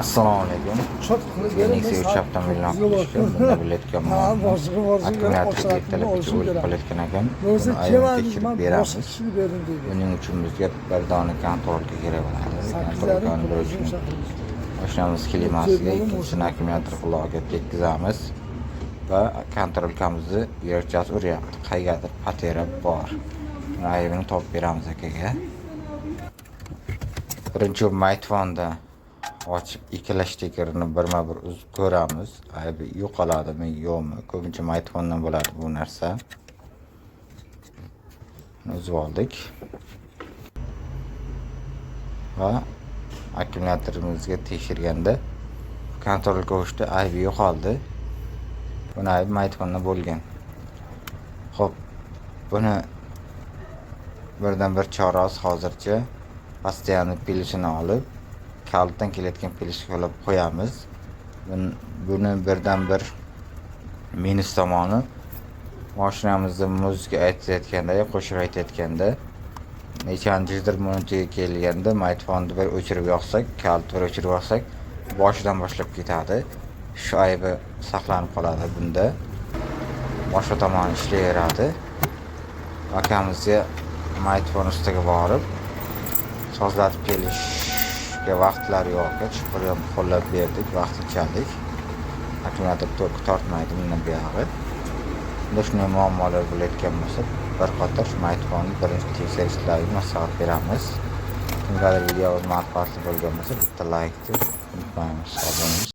Assalomu alaykum. Chot qilib berib, Nexia 3 avtomobilini olib kelishgan. Bunda biletga Ha, muammo. boshqa borsa Akkumulyator ertalab o'lib qolayotgan ekan. Bo'lsa Buni ayvon kelmadingiz, tekshirib man boshqa beramiz. kishini berdim deydi. Buning uchun bizga bir dona kontrolka kerak bo'ladi. 8,5 Kontrolkani pul bir o'zim uchun shaqirdim. mashinamiz klimasiga, ikkinchisini akkumulyator qulog'iga tekkizamiz va kontrolkamizni yurakchasi uryapti. Qayergadir потеря bor. Buni aybini topib beramiz akaga. Birinchi magnitofonda ochib ikkala shtekerini birma-bir uzib ko'ramiz. Aybi yo'qoladimi, yo'qmi? Ko'pincha magnitofondan bo'ladi bu narsa. Uzib oldik. Va akkumulyatorimizga tekshirganda kontrolga qo'shdi, aybi yo'qoldi. Buni aybi magnitofonda bo'lgan. Xo'p, buni birdan bir chorasi hozircha постоянный plyusini olib, kalitdan kelayotgan plyusga ulab qo'yamiz. Buni birdan bir minus tomoni, mashinamizda muzika aytayotganda, qo'shiq aytayotganda nechanchidir minutiga kelganda magnitofonni bir o'chirib yoqsak, kalit bir o'chirib yoqsak, boshidan boshlab ketadi. Shu aybi saqlanib qoladi bunda. Boshqa tomoni ishlayveradi. Akamizga magnitofon ustiga borib sozlatib kelishga vaqtlari yo'q ekan. Shu ham qo'llab berdik vaqtinchalik. Akkumulyator tok tortmaydi bundan buyog'i. Bunda shunday muammolar bo'layotgan bo'lsa, bir qator shu magnitofonni birinchi tekshirishlarini maslahat beramiz. Kimgadir videomiz manfaatli bo'lgan bo'lsa, bitta laykni unutmaymiz. Sog' bo'lamiz.